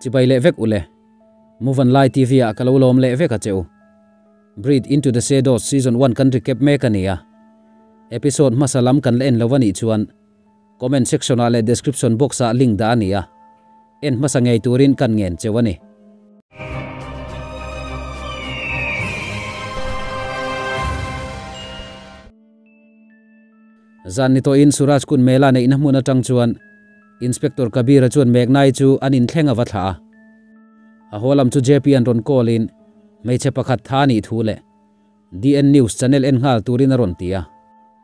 Chibai leh vek ule. Muvanlai TV ah ka lo lawm leh vek a che u. Breathe into the Shadows season one kan recap mek a ni a. Episode hmasa lam kan la en lo a nih chuan comment section ah leh description box ah link dah a ni a. En hmasa ngei turin kan ngen cheu a ni. Zan ni tawhin Suraj Kun Mela neihna hmun atang chuan Inspector Kabir-a chuan Meghna-i chu an inthleng a va thlah a. A haw lam chu JP an rawn call in hmeichhe pakhat tha a nih thu leh DN News channel en nghal turin a rawn ti a.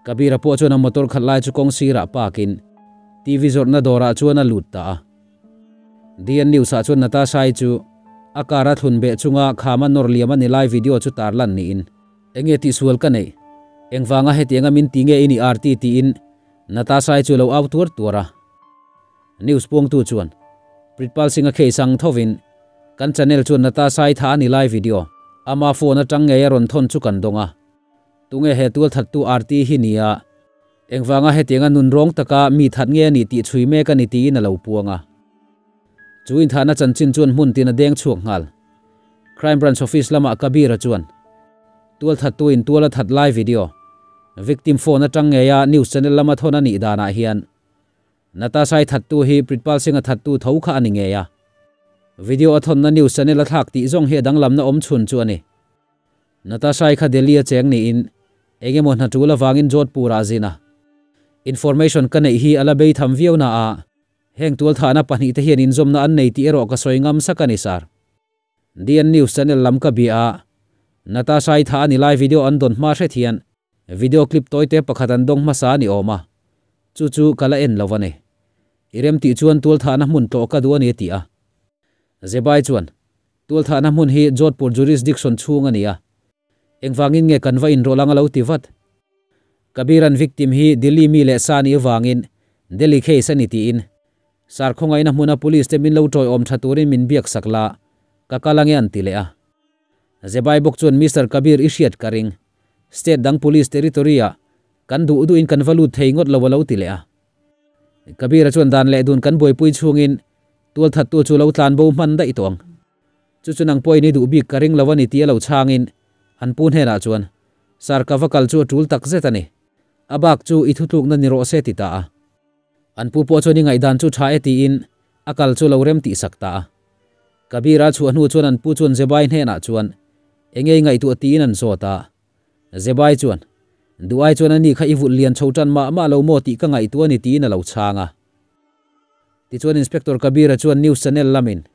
Kabir-a pawh chuan a motor khalh lai chu kawng sirah park in TV zawrhna dawrah chuan a lut ta a. DN News ah chuan Natasha-i chu a car a thlun beh chunga khama nawr liam a ni lai video chu tarlan niin Enge tihsual ka neih? Engvanga hetianga min ti nge i nih Aarti tiin Natasha-i chu lo au tuar tuar a. News puangtu chuan Pritpal Singh-a case ang thovin kan channel chuan Natasha-i tha a ni lai video ama phone atang ngei a rawn thawn chu kan dawng a. Tunge he tualthattu Aarti hi nia? Engvanga hetianga nunrawng taka mi that nge a nih tih chhui mek a ni tiin a lo puang a. Chu inthahna chanchin chuan hmun tin a deng chhuak nghal. Crime Branch Office lamah Kabir-a chuan tualthattu in tual a that lai video, victim phone atang ngeia news channel lama thawn a nih danah hian Natasha-i thattu hi Pritpal Singh-a thattu tho kha a ni ngei a. Video a thawnna news channel a thlak tih zawng hi a danglamna awm chhun chu a ni. Natasha-i kha Delhi a cheng niin eng emaw hna tul avangin Jodhpur-ah a zin a. Information ka neih hi a la bei tham viau na a, heng tualthahna pahnihte hian inzawmna an nei tih erawh ka sawi ngam sak a ni sir. DN News channel lam ka bia a, Natasha-i thah a ni lai video an dawn hma hret hian video clip tawite pakhat an dawng hmasa a ni awm a, chu chu ka la en lo a ni. I rem tih chuan tualthahna hmun tlawh ka duh a ni a ti a. Zebai chuan, Tualthahna hmun hi Jodhpur jurisdiction chhung a ni a, engvangin nge kan va inrawlh ang a lo ti vat. Kabiran victim hi Delhi mi leh sa nih avangin Delhi case a ni tiin Sarkhawngaihna hmuna police te min lo tawiawm tha turin min biak sak la, ka kal ange an ti leh a. Zebai bawk chuan Mister Kabir i hriat ka ring, state dang police territory ah kan duh duhin kan va lut thei ngawt lo a lo ti leh a. Kabir-a chuan dan leh dun kan buaipui chhungin tualthattu chu lo tlan bo hman daih tawh ang. Chu chu nang pawhin i duh bik ka ring lo a ni tih a lo chhangin an pu hnenah chuan Sir ka va kal chu a tul takzet a ni. A bak chu i thutlukna ni rawh se ti ta a. An pu pawh chuan i ngaihdan chu tha e tiin a kal chu lo rem tih sak ta a. Kabir-a chhuah hnu chuan an pu chuan Zebai hnenah chuan enge i ngaihtuah tiin an zawt a. Zebai chuan, Duh ai chuan ani kha i vulh lian chho tan mah mah lo maw tih ka ngaihtuah a ni tiin a lo chhang a. Tichuan Inspector Kabir-a chuan news channel lamin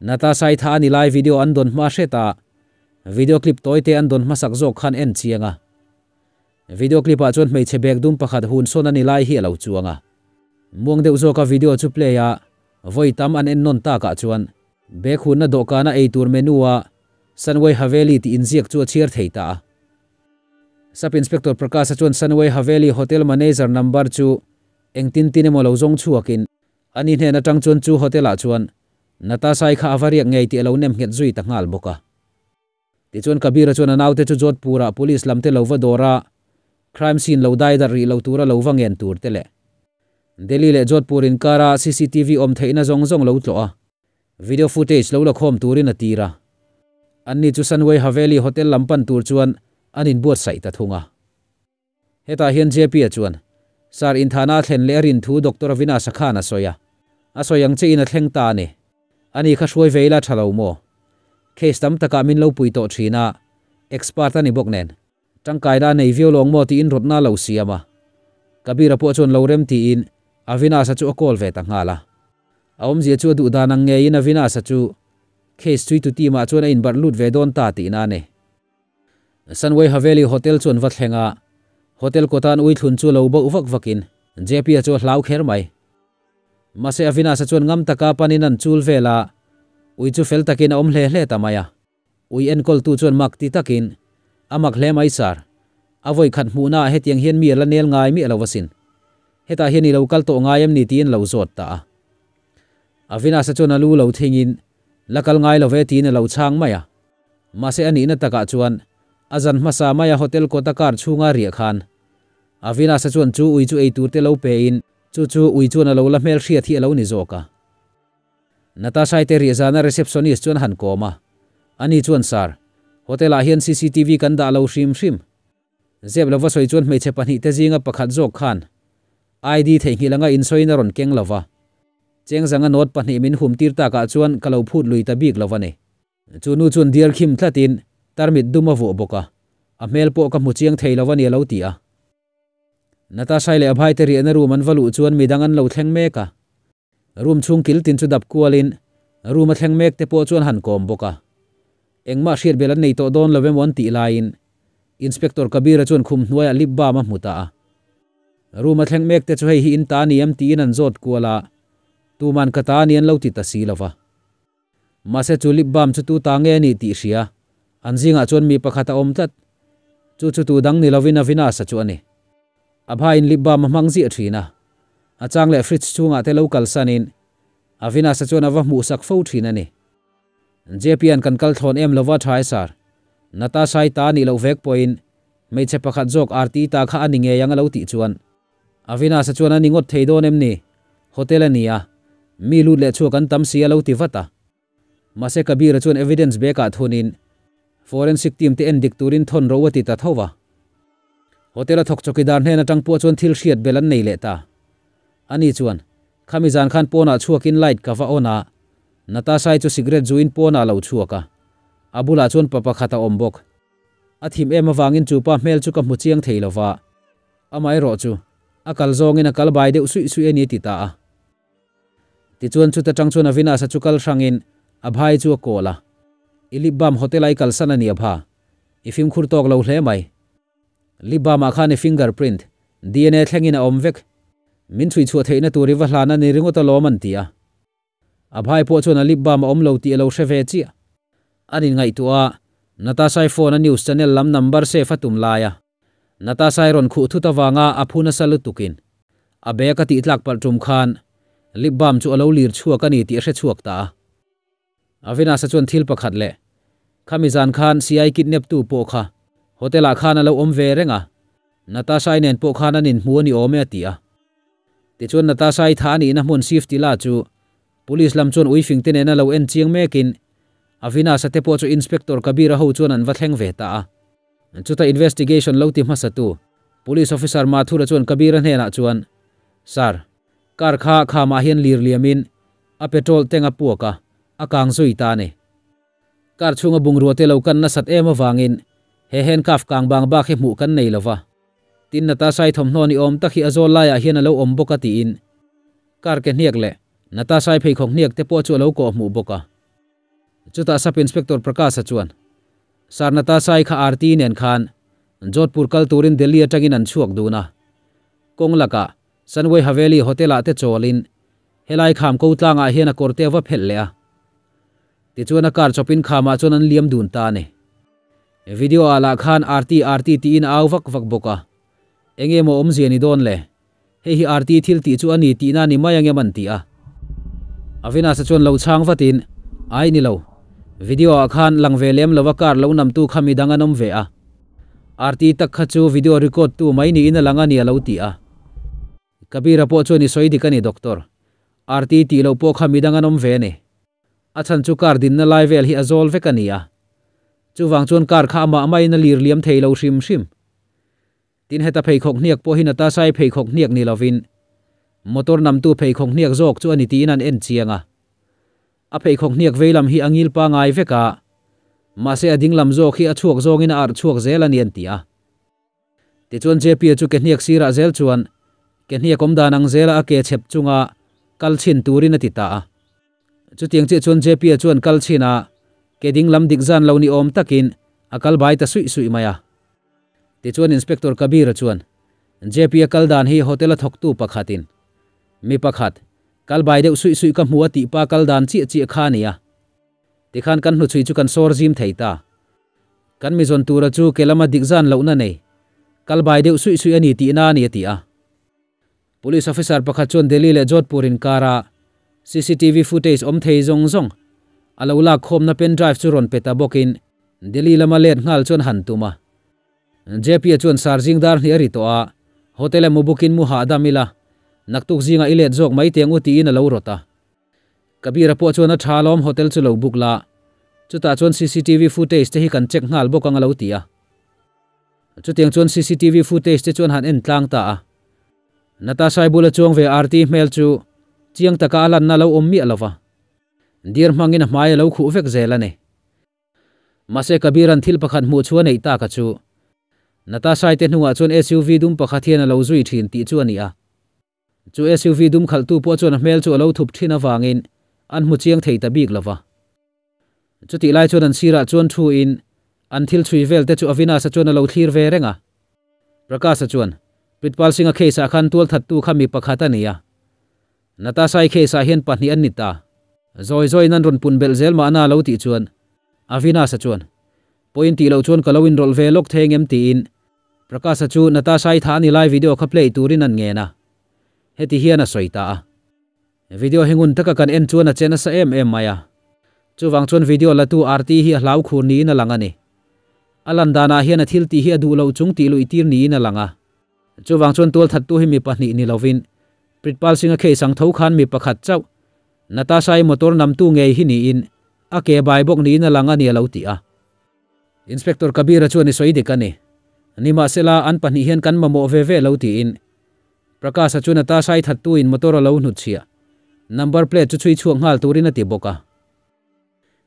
Natasha-i tha a ni lai video an dawn hma hret a, video clip tawite an dawn hmasak zawk khan en chiang a. Video clip ah chuan hmeichhe bag dum pakhat hun sawn a ni lai hi a lo chuang a. Muang deuh zawka video chu play a, vawi tam an en nawn tak ah chuan bag hunna dawhkana ei tur menu a Sunway Haveli tih inziak chu a chhiar thei ta a. Sub Inspector Prakash-a chuan Sunway Haveli Hotel Manager number chu engtin tin emaw lo zawng chhuakin ani hnen atang chuan chu hotel ah chuan Natasha-i kha a va riak ngei tih a lo nem nghet zui ta nghal bawk a. Tichuan Kabir-a chuan a naute chu Jodhpur-ah police lamte lo va dawr a, crime scene lo dai darh rih lo tura lo va ngen tur te leh Delhi leh Jodhpur inkara cctv awm theihna zawng zawng lo tlawh a, video footage lo la khawm turin a tir a. Anni chu Sunway Haveli Hotel lam pan tur chuan an inbuatsaih ta thung a. Hetah hian JP-a chuan, Sir, inthahna a thlen leh a rin thu Doctor Avinash-a khan a sawi a. A sawi ang che in a thleng ta a ni. Ani kha hruai ve ila tha lo maw? Case tam takah min lo pui tawh thin a, expert a ni bawk nen. Tangkaina a nei viau lawng maw tiin rawtna a lo siam a. Kabir-a pawh chuan lo rem tiin Avinash-a chu a call ve ta nghal a. A awmzia chu a duh dan ang ngeiin Avinash-a chu case chhuitu team-ah chuan a inbarh lut ve dawn ta tihna a ni. Sunway Haveli Hotel chu an va thleng a, hotel kawtan ui thlun chu lo bauh vak vakin JP-a chu a hlau kher mai. Mahse Avinash-a chuan ngam taka panin an chul vel a, ui chu fel takin a awm hle hle ta mai a. Ui enkawltu chuan mak ti takin, A mak hle mai sir, a vawi khat hmuhnaah hetiang hian mi a la nel ngai miah lo asin. Hetah hian i lo kal tawh ngai em ni tiin lo zawt ta a. Avinash-a chuan a lu lo thingin, La kal ngai lo ve tiin a lo chhang mai a. Mahse a nihna takah chuan a zan hmasa maia hotel kawta car chhunga riah khan Avinash-a chuan chu ui chu ei tur te lo pe in chu chu ui chuan a lo la hmel hriat hi a lo ni zawk a. Natasha-i te riah zana receptionist chuan a han kawm a, ani chuan Sir, hotel ah hian cctv kan dah lo hrim hrim. Zep lova sawi chuan hmeichhe pahnihte zinga pakhat zawk khan ID theihnghilh anga insawiin a rawn keng lova, cheng zanga note pahnih min hum tir takah chuan ka lo phut lui ta bik lo a ni. Chu nu chuan diar khim tlatin tarmit dum a vuah bawk a, a hmel pawh ka hmu chiang thei lo a ni a lo ti a. Natasha-i leh Abhai te riahna room an va luh chuan midang an lo thleng mek a. Room chhung kil tin chu dap kualin room a thleng mek te pawh chuan han kawm bawk a. Engmah hriat belh an nei tawh dawn lo emaw an tih laiin Inspector Kabir-a chuan khum hnuaiah lip balm a hmu ta a. Room a thleng mek te chu hei hi in ta ni em tiin an zawt kual a, tuman ka ta ni an lo ti ta si lo va. Mahse chu lip balm chu tu ta nge a nih tih hria an zingah chuan mi pakhat a awm tlat. Chu chu tu dang ni lovin Avinash-a chu a ni. A bhain lip balm a hmang ziah thin a, a chang leh fridge chhungah te lo kalsanin Avinash-a chuan a va hmuhsak fo thin a ni. JP-a'n kan kal thlawn em lova tha e sir. Natasha-i ta nih loh vek pawhin hmeichhe pakhat zawk Aarti ta kha a ni ngei ang a lo tih chuan Avinash-a chuan a ni ngawt thei dawn em ni? Hotel a ni a, mi lut leh chhuak an tam si a lo ti vat a. Mahse Kabir-a chuan evidence bag-ah thunin forensic team te en dik turin thawn ro a ti ta tho va. Hotel a thawk chawkidar hnen atang pawh chuan thil hriat belh an nei leh ta. Ani chuan, Khami zan khan pawnah chhuakin light ka va on a, Natasha-i chu cigarette zuin pawnah a lo chhuak a, a bulah chuan pa pakhat a awm bawk. A thim em avangin chu pa hmel chu ka hmu chiang thei lo va, amaherawh chu a kal zawngin a kal bai deuh suih suih a ni a ti ta a. Tichuan chuta tang chuan Avinash-a chu kal hrangin Abhai chu a call a, I lip balm hotel-a i kalsan a ni Abha, i fimkhur tawk lo hle mai. Lip balm-ah khan i finger print, dna thlengin a awm vek. Min chhui chhuah theihna tur i va hlan a ni ringawt alawm an ti a. Abhai pawh chuan a lip balm a awm lo tih a lo hre ve chiah. An inngaihtuah a, Natasha-i phone a news channel lam number save a tum lai a. Natasha-i rawn khuh thut avanga a phu nasa lutukin a bag a tihtlak palh tum khan lip balm chu a lo lir chhuak a ni tih a hre chhuak ta a. Avinash-a chuan thil pakhat leh, Khami zan khan CI kidnap tu pawh kha hotel ah khan a lo awm ve reng a, Natasha-i nen pawh khan an inhmu a ni awm e a ti a. Tichuan Natasha-i tha a nihna hmun Shift Tila chu Police lam chuan uifing te nena lo en chiang mekin Avinash-a te pawh chu Inspector Kabir-a ho chuan an va thleng ve ta a. Chuta investigation lo ti hmasatu Police Officer Mathura chuan Kabir-a hnenah chuan, Sir, car kha khamah hian lir liamin a petrol tank a puak a, a kang zui ta a ni. Car chhunga bungrua te lo kan nasat em avangin he handcuff kang bang bak hi hmuh kan nei lo va. Tin Natasha-i thawmhnaw ni awm tak hi a zawl laiah hian a lo awm bawk a tiin car ke hniak leh Natasha-i pheikhawk hniak te pawh chu a lo kawh hmuh bawk a. Chutah Sub Inspector Prakash-a chuan, Sir Natasha-i kha Aarti nen khan Jodhpur kal turin Delhi atangin an chhuak dun a. Kawng lakah Sunway Haveli Hotel-ah te chawlin helai kham ko tlangah hian a kawr te a va phelh leh a. Tichuan a car chawpin khamah chuan an liam dun ta a ni. Video ah lah khan Aarti Aarti tiin a au vak vak bawk a. Enge maw awmzia ni dawn le? Hei hi Aarti thil tih chu a ni tihna ni mai angem an ti a. Avinash-a chuan lo chhang vatin, Ai ni lo. Video ah khan lang ve lem lova car lo namtu kha midang an awm ve a. Aarti tak kha chu video record tu mai niin a lang a ni a lo ti a. Kabir-a pawh chuan i sawi dik a ni Doctor. Aarti tih loh pawh kha midang an awm ve a ni. A chhan chu car dinna lai vel hi a zawl vek a ni a. Chuvang chuan car kha amah maiin a lir liam thei lo hrim hrim. Tin heta pheikhawk hniak pawh hi Natasha-i pheikhawk hniak ni lovin motor namtu pheikhawk hniak zawk chu a ni tiin an en chiang a. A pheikhawk hniak vei lam hi a ngil pangai vek a, mahse a ding lam zawk hi a chhuak zawngin a arh chhuak zel a ni an ti a. Tichuan JP-a chu ke hniak sirah zel chuan ke hniak awm dan ang zela a ke chhep chunga kal chhin turin a ti ta a. Chutiang chiah chuan JP-a chuan kal chhin a, ke ding lam dik zan lo ni awm takin a kal bai ta suih suih mai a. Tichuan Inspector Kabir-a chuan JP-a kal dan hi hotel-a thawktu pakhatin mi pakhat kal bai deuh suih suih ka hmu a tih pa kal dan chiah chiah kha a ni a. Tikhan kan hnuchhui chu kan sawr zim thei ta. Kan mi zawn tura chu ke lama dik zan lohna nei kal bai deuh suih suih a ni tihna a ni a ti a. Police officer pakhat chuan Delhi leh Jodhpur inkara cctv footage awm thei zawng zawng a lo lak khawmna pen drive chu rawn pe ta bawkin Delhi lama let nghal chuan han tum a. JP-a chuan sar zing dar hnih a ri tawh a, hotel emaw bookin mu hahdam ila, naktuk zingah i let zawk mai teng u tiin a lo rawt a. Kabir-a pawh chuan a tha alawm hotel chu lo book la, chutah chuan cctv footage te hi kan check nghal bawk ang a lo ti a. Chutiang chuan cctv footage te chuan han en tlang ta a. Natasha-i bula chuang ve Aarti hmel chu chiang taka a lanna lo awm miah lova, dir hmangin a hmai a lo khuh vek zel a ni. Mahse Kabir-a'n thil pakhat hmuh chu a neih tak a chu Natasha-i te hnungah chuan SUV dum pakhat hian a lo zui thin tih chu a ni a. Chu SUV dum khalhtu pawh chuan a hmel chu a lo thup thin avangin an hmu chiang thei ta bik lo va. Chutih lai chuan an sirah chuan thu in an thil chhui vel te chu Avinash-a chuan a lo thlir ve reng a. Prakash-a chuan, Pritpal Singh-a case ah khan tualthattu kha mi pakhat a ni a. Natasha-i case ah hian pahnih an ni ta. Zawi zawiin an rawn pun belh zel mahna a lo tih chuan Avinash-a chuan, Pawhin tih loh chuan ka lo inrawlh ve lawk thei engem tiin Prakash-a chu Natasha-i thah a ni lai video kha play turin an ngen a. Heti hian a sawi ta a. Video hi ngun taka kan en chuan a che nasa em em mai a. Chuvang chuan video latu Aarti hi a hlau khur niin a lang a ni. A lan danah hian a thil tih hi a duh loh chung tih luih tir niin a lang a. Chuvang chuan tualthattu hi mi pahnih ni lovin Pritpal Singh-a case ang tho khan mi pakhat chauh Natasha-i motor namtu ngei hi niin a ke bai bawk niin a lang a ni a lo ti a. Inspector Kabir-a chuan i sawi dik a ni. Nimahsela, an pahnih hian kan mamawh ve ve lo tiin Prakash-a chu Natasha-i thattuin motor a lo hnutchhiah. Number plate chu chhui chhuak nghal turin a ti bawk a.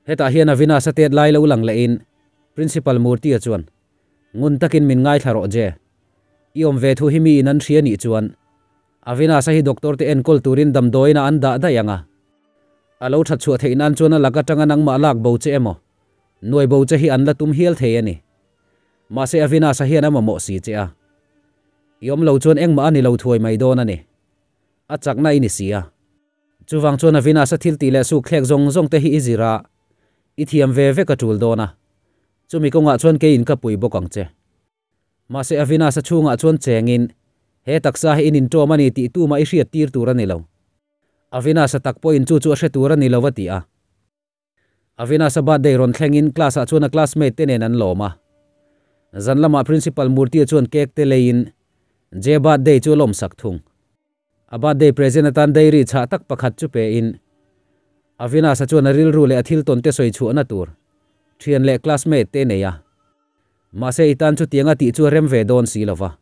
Hetah hian Avinash-a tet lai lo lang lehin Principal Murthy-a chuan, Ngun takin min ngaithla rawh Je. I awm ve thu hi miin an hria nih chuan Avinash-a hi doctor te enkawl turin damdawiinah an dah daih ang a. A lo that chhuah theih nan chuan a lak atanga nangmah lak bo che emaw, nuai bo che hi an la tum hial thei a ni. Mahse Avinash-a hian a mamawh si che a. I awm lo chuan engmah a ni lo thuai mai dawn a ni. A chakna i ni si a. Chuvang chuan Avinash-a thil tih leh suk thlek zawng zawng te hi i zir a, i thiam ve vek a tul dawn a. Chumi kawngah chuan keiin ka pui bawk ang che. Mahse Avinash-a chhungah chuan chengin, he taksa hi in inṭawm a ni tih tumah i hriat tir tur a ni lo. Avinash-a tak pawhin chu chu a hre tur a ni lo a ti a. Avinash-a birthday rawn thlengin class-ah chuan a classmate te nen an lawm a. Zan lamah Principal Murthy-a chuan cake te leiin Jay birthday chu a lawmsak thung. A birthday present atan diary chhah tak pakhat chu pein Avinash-a chuan a rilru leh a thil tawn te sawi chhuahna tur thian leh classmate te nei a. Mahse i tan chutianga tih chu a rem ve dawn si lo va.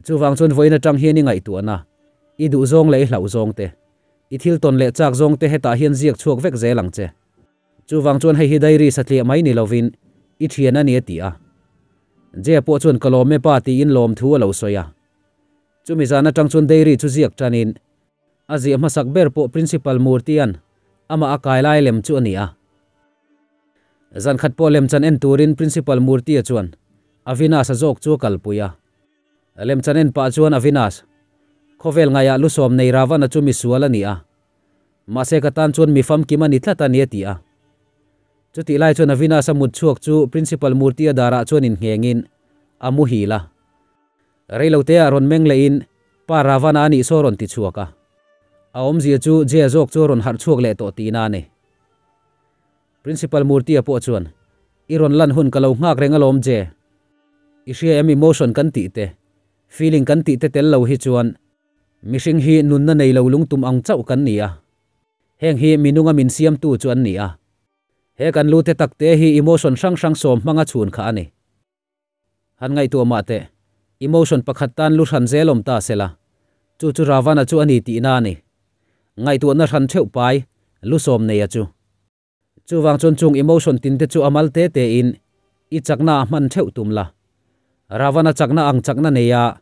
Chuvang chuan vawiin atang hian i ngaihtuahna, i duh zawng leh i hlauh zawng te, i thil tawn leh chak zawng te hetah hian ziak chhuak vek zel ang che. Chuvang chuan hei hi diary satliah mai ni lovin i thian a ni a ti a. Jay-a pawh chuan ka lawm e pa tiin lawmthu a lo sawi a. Chumi zan atang chuan diary chu ziak tanin a ziah hmasak ber pawh Principal Murthy-a'n amah a kai lai lem chu a ni a. Zan khat pawh lemchan en turin Principal Murthy-a chuan Avinash-a zawk chu a kalpui a. Lemchan en pah chuan Avinash, Khawvel ngaihah lusawm nei Ravana chu misual a ni a. Mahse ka tan chuan mi famkim a ni tlat a ni a ti a. Chutih lai chuan Avinash-a mut chhuak chu Principal Murthy-a darah chuan innghengin a muhil a. Reilote-ah rawn meng lehin Pa Ravana a nih saw rawn ti chhuak a. A awmzia chu Jaya zawk chu a rawn harh chhuak leh tawh tihna a ni. Principal Murthy-a pawh chuan, I rawn lan hun ka lo nghak reng alawm Jay. I hria em emotion kan tih te, feeling kan tih te tel lo hi chuan mihring hi nunna nei lo lungtum ang chauh kan ni a. Heng hi minunga min siamtu chu an ni a. He kan lu te takte hi emotion hrang hrang sawm hmanga chhun kha a ni. Han ngaihtuah mah teh, emotion pakhat tan lu hran zel awm ta sela, chu chu Ravana chu a ni tihna a ni. Ngaihtuahna hran theuh pai, lu sawm neia chu. Chuvang chuan chung emotion tinte chu a mal te tein i chakna a hman theuh tum la. Ravana chakna ang chakna neia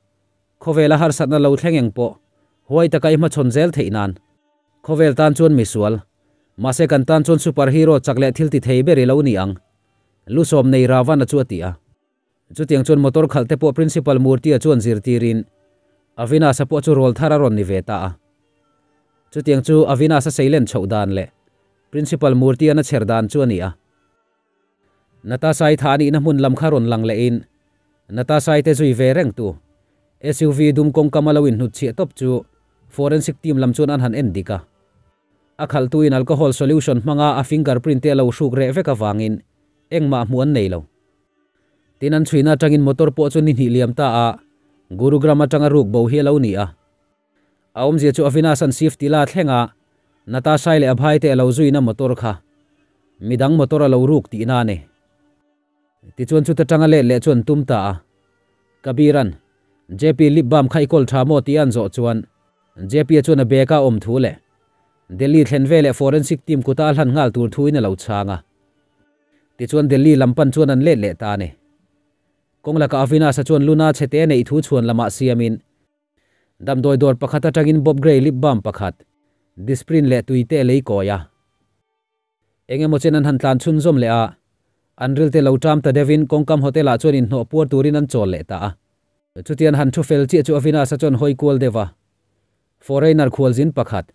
khawvela harsatna lo thleng eng pawh huai taka i hmachhawn zel theih nan. Khawvel tan chuan misual, mahse kan tan chuan superhero chak leh thil ti thei ber i lo ni ang. Lu sawm nei Ravana chu a ti a. Chutiang chuan motor khalh te pawh Principal Murthy-a chuan zirtirin Avinash-a pawh chu rawl thar a rawn ni ve ta a. Chutiang chu Avinash-a seilen chhoh dan leh Principal Murthy-a'n a chher dan chu a ni a. Natasha-i thah nihna hmun lam kha rawn lang lehin Natasha-i te zui ve reng tu SUV dum kawngkam a lo inhnutchhiah tawp chu Forensic team lam chuan an han en dik a. A khalhtuin alcohol solution hmanga a fingerprint te a lo hruk reh vek avangin engmah hmuh an nei lo. Tin, an chhuina atangin motor pawh chu ni hnih liam ta a, Gurugram atanga ruk bo hi a lo ni a. A awmzia chu Avinash an shift tila thleng a, Natasha-i leh Abhay te a lo zuina motor kha midang motor a lo ruk tihna a ni. Tichuan chuta tanga let leh chu an tum ta a. Kabir-a'n, JP lip balm kha i kawl tha maw tih a an zawh chuan JP-a chuan a bag ah a awm thu leh Delhi thlen veleh forensic team kuta a hlan nghal tur thuin a lo chhang a. Tichuan Delhi lam pan chuan an let leh ta a ni. Kawng lakah Avinash-a chuan Luna chhete a neih thu chhuan lamah siamin Damdawi dawr pakhat atangin Bob Gray lip balm pakhat, Disprin leh tui te a lei kawi a. Eng emaw chen an han tlan chhunzawm leh a, an rilte lo ṭam ta deuhin kawngkam hotel ah chuan inhnawh puar turin an chawl leh ta a. Chuti an han thu fel chiah chu Avinash-a chuan hawi kual deuh a, foreigner khualzin pakhat,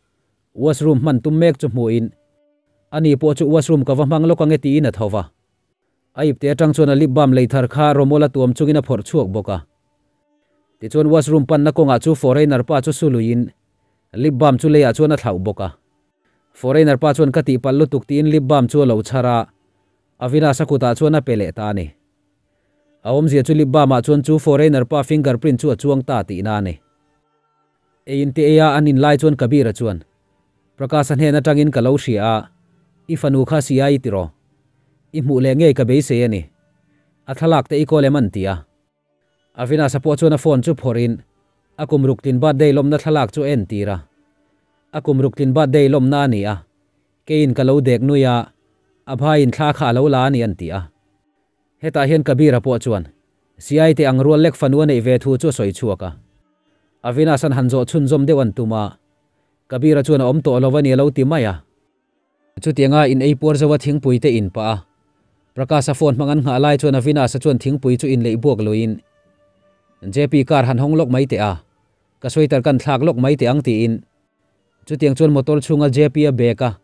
washroom hman tum mek chu hmuhin, Ani pawh chu washroom ka va hmang lawk ange tiin a tho va. A ipte atang chuan a lip balm lei thar kha rawmawl a tuam chungin a phawrh chhuak bawk a. Tichuan washroom panna kawngah chu foreigner pa chu su luiin lip balm chu leiah chuan a thlauh bawk a. Foreigner pa chuan ka tihpalh lutuk tiin lip balm chu a lo chhar a, Avinash a kutah chuan a pe leh ta a ni. A awmzia chu lip balm ah chuan chu foreigner pa fingerprint chu a chuang ta tihna a ni. Ei in te eia an in lai chuan Kabir-a chuan, Prakash-a hnen atangin ka lo hria a, i fanu kha si a i tiraw? I hmuh leh ngei ka beisei a ni. A thlalak te i kawl em an ti a. Avinash-a pawh chuan a phone chu phawrhin a kum ruk tlin birthday lawmna thlalak chu a entir a. A kum ruk tlin birthday lawmna a ni a, keiin ka lo dek nui a, a bhaiin thla kha a lo la a ni an ti a. Hetah hian Kabir-a pawh chuan Siai te ang rual lek fanu a neih ve thu chu a sawi chhuak a. Avinash-a'n han zawh chhunzawm deuh an tum a, Kabir-a chuan a awm tawh lo a ni a lo ti mai a. Chutianga in ei puar zo a thingpui te in pah a, Prakash-a phone hmang an nghah lai chuan Avinash-a chuan thingpui chu inleih buak luiin, JP car han hawng lawk mai teh a, ka sweater kan thlak lawk mai teh ang tiin chutiang chuan motor chhunga JP-a bag a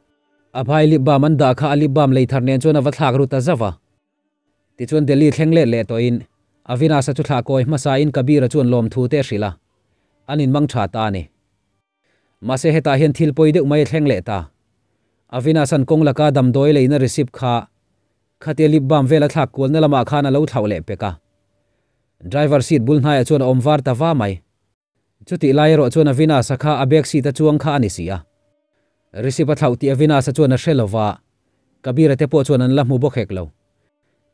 A bhai lip balm an dah kha a lip balm lei thar nen chuan a va thlak ru ta zauh a. Tichuan Delhi thleng let leh tawhin Avinash-a chu thlah kawi hmasain Kabir-a chuan lawmthu te a hrilh a, an inmang tha ta a ni. Mahse hetah hian thil pawi deuh mai a thleng leh ta. Avinash-a'n kawng laka damdawi leina receipt kha khatia lip balm vel a thlak kualna lamah khan a lo thlauh leh pek a. Driver seat bul hnaiah chuan a awm var ta va mai. Chutih lai erawh chuan Avinash-a kha a back seat a chuang kha a ni si a. Receipt a thlauh tih Avinash-a chuan a hre lo va, Kabir-a te pawh chuan an la hmu bawk hek lo.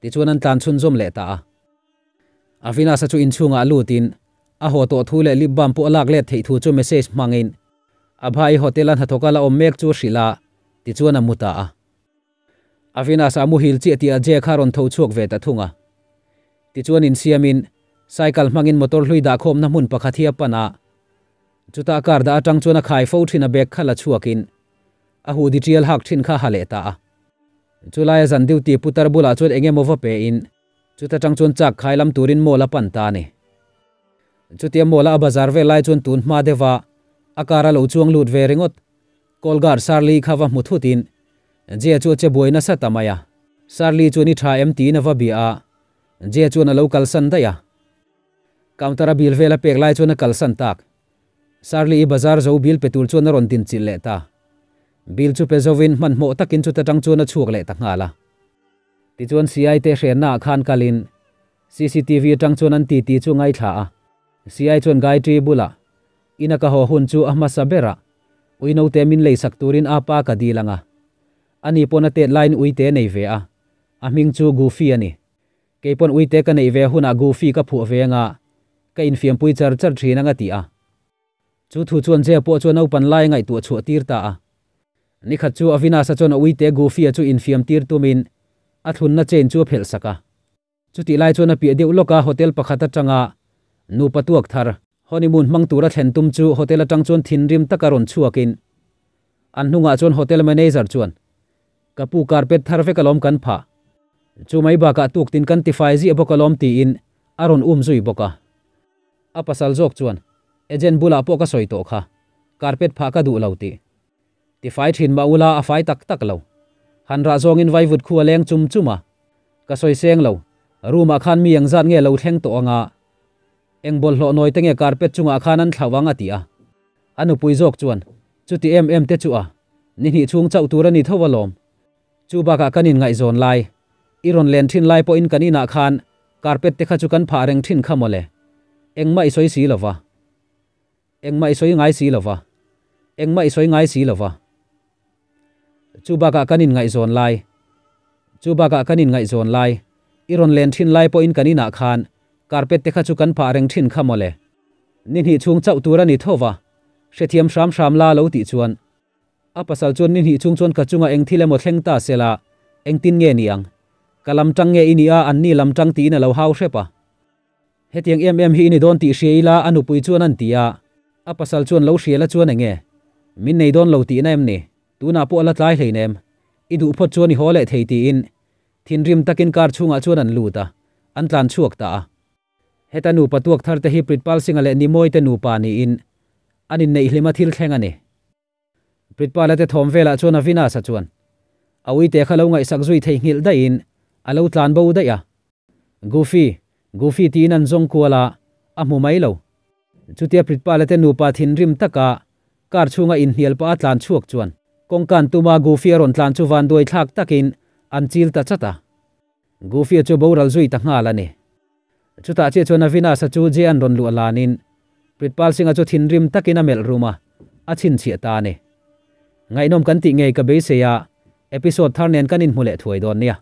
Tichuan an tlan chhunzawm leh ta a. Avinash-a chu inchhungah a lutin a haw tawh thu leh lip balm pawh a lak let theih thu chu message hmangin Abha-i hotel-a hnathawka la awm mek chu a hrilh a, tichuan a mu ta a. Avinash a muhil chiah tih Ajay kha rawn tho chhuak ve ta thung a. Tichuan insiamin cycle hmangin motor hlui dahkhawmna hmun pakhat hi a pan a. Chutah car dah atang chuan a khai fo thin a bag kha la chhuakin a hoodie tial hak thin kha ha leh ta a. Chulaia zan duty putar bulah chuan eng emaw va pein chuta tang chuan chak khai lam turin mall a pan ta a ni. Chutia mall a a bazar vel lai chuan tun hma deuha a car a lo chuang lut ve ringawt. Kolgar Sarli kha va hmu thutin Jia chu a che buai nasa ta mai a. Sarli chuan i tha em tiin a va bia a, Jia chuan a lo kalsan daih a. Counter a bill vel a pek lai chuan a kalsan tak. Sarli i bazar zo bill pe tur chuan a rawn din chilh leh ta. Bill chu pe zovin hmanhmawh takin chuta tang chuan a chhuak leh ta nghal a. Tichuan CI te hrenna ah khan kalin cctv atang chuan an titi chu ngaithla a. CI chuan Gayatri bulah Ina ka haw hun chu a hmasa ber a, ui note min lei sak turin a pa ka dil ang a. Ani pawn a tet laiin uite nei ve a, a hming chu Goofy a ni. Kei pawn uite ka neih ve hunah Goofy ka phuah ve ang a, ka infiampui char char thin ang a ti a. Chu thu chuan Jay pawh chuan naupan lai a ngaihtuah chhuah tir ta a. Nikhat chu Avinash-a chuan a uite Goofy-a chu infiam tir tumin a thlunna chain chu a phelh sak a. Chutih lai chuan a piah deuh lawk a hotel pakhat atanga nupa tuak thar honeymoon hmang tura thlen tum chu hotel atang chuan thinrim taka rawn chhuakin an hnungah chuan hotel manager chuan Ka pu carpet thar vek alawm kan phah. Chu mai bakah tuktin kan tifai ziah bawk alawm tiin a rawn um zui bawk a. A pasal zawk chuan agent bulah pawh ka sawi tawh kha carpet phah ka duh lo tih. Tifai thin mah ula a fai tak tak lo. Han rah zawngin vaivut khu a leng chum chum a. Ka sawi seng lo. Room ah khan mi engzat nge lo thleng tawh anga? Eng bawlhhlawh nawi te nge carpet chungah khan an thlauh ang a ti a. A nupui zawk chuan, Chuti em em te chu a, ni hnih chhung chauh tur a ni tho alawm. Chu bakah kan inngaihzawn lai, i rawn len thin lai pawhin kan inah khan carpet te kha chu kan phah reng thin kha mawle. Engmah i sawi si lova. Engmah i sawi ngai si lova. Engmah i sawi ngai si lova. Chubakah kan inngaihzawn lai. Chubakah kan inngaihzawn lai, i rawn len thin lai pawhin kan inah khan carpet te kha chu kan phah reng thin kha mawle. Ni hnih chhung chauh tur a ni tho va, hrethiam hram hram la a lo tih chuan. A pasal chuan ni hnih chhung chuan ka chungah eng thil emaw thleng ta sela, engtin nge ni ang? Ka lam tang nge i nih a, anni lam tang tiin a lo hau hrep a. Hetiang em em hi i ni dawn tih hria ila a nupui chuan a'n ti a, a pasal chuan lo hria la chuan enge? Min nei dawn lo tihna em ni? Tunah pawh a la tlai hleinem, i duh phawt chuan i haw leh thei tiin thinrim takin car chhungah chuan an lut a, an tlan chhuak ta a. Heta nupa tuak thar te hi Pritpal Singh-a leh Nimoy te nupa niin an inneih hlima thil thleng a ni. Pritpala te thawm velah chuan Avinash-a chuan a uite kha lo ngaihsak zui theihnghilh daihin a lo tlan bo daih a. Goofy, Goofy tiin an zawng kual a, a hmu mai lo. Chutia Pritpala te nupa thinrim taka car chhunga inhnial pah a tlan chhuak chuan kawngkan tuma Goofy a rawn tlan chu vanduai thlak takin an chil ta chat a. Goofy-a chu boral zui ta nghal a ni. Chutah chiah chuan Avinash-a chu Jay-a'n rawn luah lanin Pritpal Singh-a chu thinrim takin a melh rum a, a chhinchhiah ta a ni. Ngaihnawm kan tih ngei ka beisei a, episode thar nen kan inhmu leh thuai dawn nia.